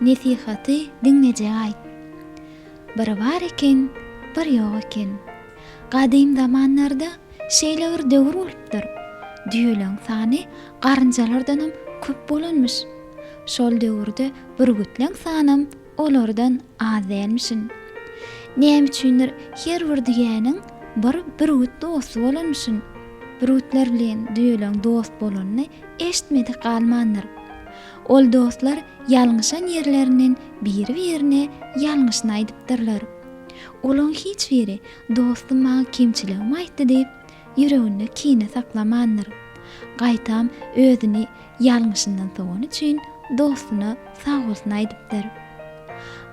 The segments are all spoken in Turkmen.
Nesihaty diňlejege aýt. Bir bar eken, bir ýok eken. Gadym zamanlarda şeýle bir döwür bolupdyr. Düýeleň sany garynjalardanam köp bolanmyş. Şol döwürde bürgütleň sanam olardan az dälmişin. Näme üçindir her bir düýäniň bir bürgüt dosty bolanmyşyn. Bürgütler bilen düýeleň dost bolanyny eşitmedik galmandyr. Ol dostlar ýalňyşan ýerlerinden biri-birine ýalňyşyny aýdypdyrlar. Olaň hiç biri dostum maňa kemçiligimi aýtdy diýip, ýüreginde kine saklamandyr. Gaýtam özüni ýalňyşyndan sowany üçin dostuna sagbolsun aýdypdyr.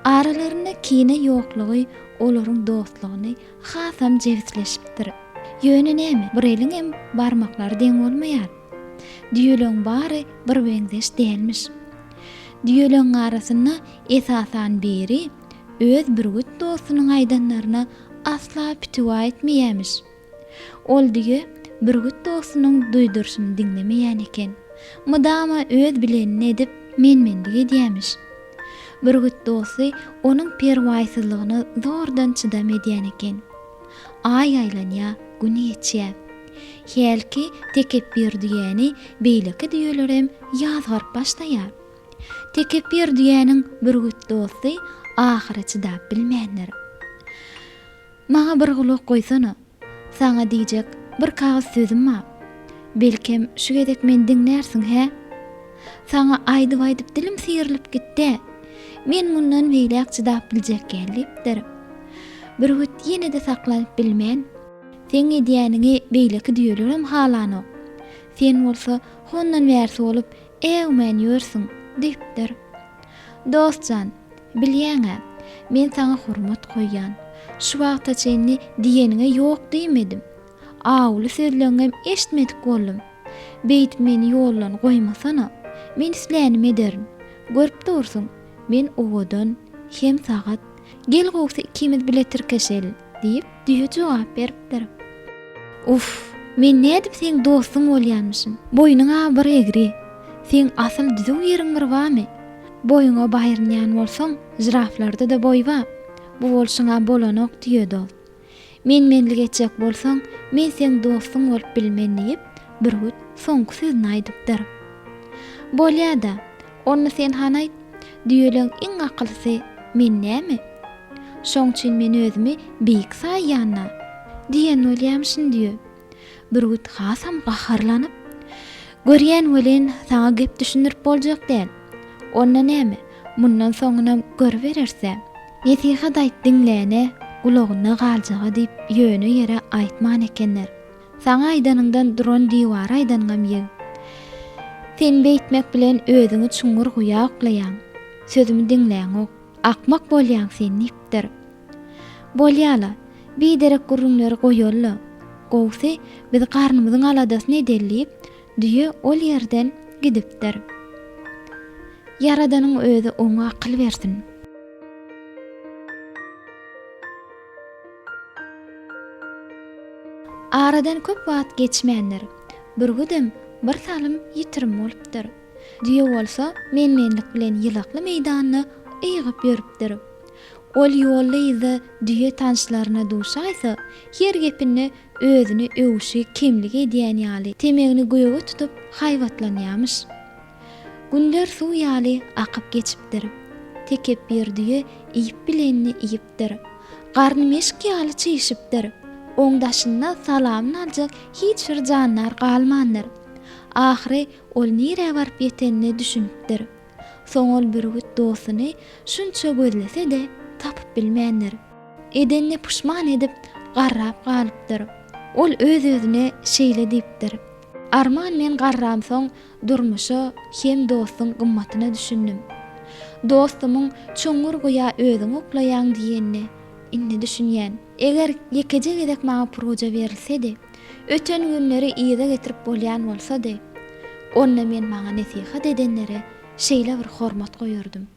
Aralarynda kine ýoklugy olaryň dostlugyny hasam jebisleşipdir. Ýöne näme, bir eliňem barmaklary deň bolmaýar. Düýeleň bary birmeňzeş dälmiş. Düýeleň arasynda esasan biri öz bürgüt dostunyň aýdanlaryna asla pitiwa etmeýämiş. Ol düýe bürgüt dostunyň duýduryşyny diňlemeýän eken. Mydama öz bilenini edip, men-menlik edýämiş. Bürgüt dosty onuň perwaýsyzlygyna zordan çydam edýän eken. Aý aýlanýa, gün geçýä. Hälki tekepbir düýäni beýleki düýelerem ýazgaryp başlaýar. Tekepbir düýäniň bürgüt dosty ahyry çydap bilmändir. Maňa bir gulak goýsana, saňa diýjek bir kagyz sözüm bar. Belkem, şu gezek meni diňlärsiň, hä? Saňa aýdyp-aýdyp dilim syrylyp gitd-ä. Men mundan beýläk çydap biljek däl diýipdir. Bürgüt ýene-de saklanyp bilmän, Seň edýäniňi beýleki düýelerem halanok. Sen bolsa hondan bärsi bolup äwmän ýörsüň, diýipdir. Dost jan, bilýäň-ä, men saňa hormat goýýan. Şu wagta çenli diýeniňe ýok diýmedim. Awuly sözleňňem eşitmedik boldum. Beýdip meni ýoldan goýmasana. Men islänimi ederin. Görüp dursuň, men owadan, hem sagat. Gel gowsy ikimiz bile tirkeşeli, diýip, düýe jogap beripdir. Uff, men nädip seň dostuň bolýanmyşyn? Boýnuň-a bir egri. Seň asyl düzüw ýeriň bir barmy? Boýuňa baýrynýan bolsaň, žiraflarda-da boý bar. Bu bolşuň-a bolanok, düýe dost. Men-menlik etjek bolsaň, men seň dostuň bolup bilmen diýip, bürgüt soňky sözüni aýdypdyr. Bolýa-da, onda sen hany aýt, düýeleň iň akyllysy men näme? Şoň üçin men özümi beýik saýýan-da, diýen bolýamyşyn düýe. Bürgüt hasam gaharlanyp, Görýän welin, saňa gep düşündirip boljak däl. Onda näme, mundan soňunam görübereris-dä. Nesihat aýt diňläne, gulagynda galjaga diýip ýöne ýere aýtman ekenler. Saňa aýdanyňdan duran diwara aýdanyňam ýeg. Sen beýtmek bilen özüňi çuňňur guýa oklaýaň. Sözümi diňläňok. Akmak bolýaň sen diýipdir. Bolýa-la, biderek gürrüňleri goýaly-la. Gowusy, biz garnymyzyň aladasyny edeli diýip, düýe ol ýerden gidipdir. Ýaradanyň özi oňa akyl bersin. Aradan köp wagt geçmändir. Bürgüdem bir salym ýitirim bolupdyr. Düýe bolsa men-menlik bilen ýylakly meýdanda ygyp ýörüpdir. Ol ýolda-yzda düýe tanyşlaryna duşaýsa, her gepinde özüni öwşi, kemlik edýän ýaly, temegini göge tutup haýbatlanýamyş. Günler suw ýaly akyp geçipdir. Tekepbir düýe iýip bilenini iýipdir. Garny meşk ýaly çişipdir. Oň daşynda salamyny aljak hiç bir jandar galmandyr. Ahyry ol nirä baryp ýetenine düşünipdir. Soň ol bürgüt dostuny şunça gözlese-de, tapyp bilmändir. Edenine puşman edip, garrap galypdyr. Ol öz-özüne şeýle diýipdir, Arman men garramsoň durmuşa hem dostuň gymmatyna düşündim. Dostumyň çuňňur guýa özüňi oklaýaň diýenine indi düşünýän. Eger ýekeje gezek maňa puryja berilsedi, öten günleri yza getirip bolýan bolsady, onda men maňa nesihat edenlere şeýle bir hormat goýardym.